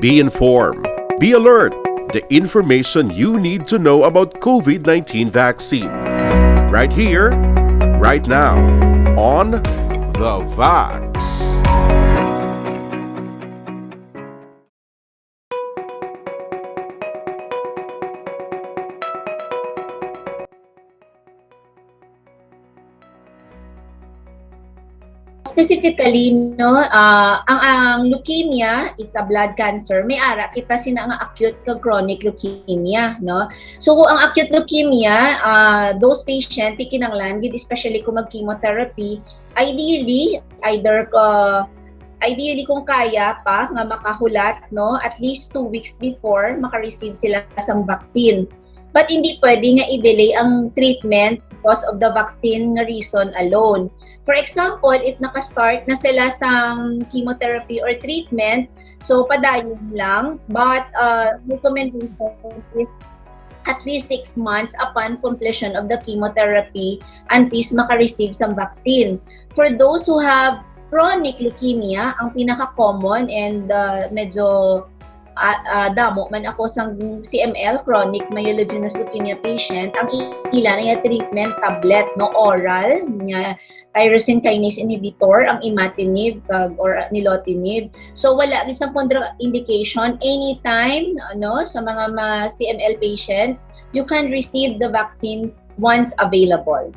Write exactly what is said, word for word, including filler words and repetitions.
Be informed. Be alert. The information you need to know about COVID nineteen vaccine. Right here, right now, on The Vax. Specifically, no, uh, ang, ang leukemia is a blood cancer. May ara kita sina nga acute kag chronic leukemia, no? So ang acute leukemia, uh, those patient ti kinahanglan gid, especially kung mag chemotherapy, ideally either uh, ideally kung kaya pa nga makahulat, no, at least two weeks before maka-receive sila sang vaccine. But hindi pwede nga i-delay ang treatment because of the vaccine nga reason alone. For example, if naka-start na sila sang chemotherapy or treatment, so padayon lang. But uh, recommendation is at least six months upon completion of the chemotherapy antes maka-receive sang vaccine. For those who have chronic leukemia, ang pinaka-common and uh, medyo uh, uh, damo man ako sang C M L, chronic myelogenous leukemia patient, ang ila na treatment tablet, no, oral, nga tyrosine kinase inhibitor, ang imatinib kag or nilotinib. So wala gid sang contraindication. Anytime, ano, sa mga ma C M L patients, you can receive the vaccine once available.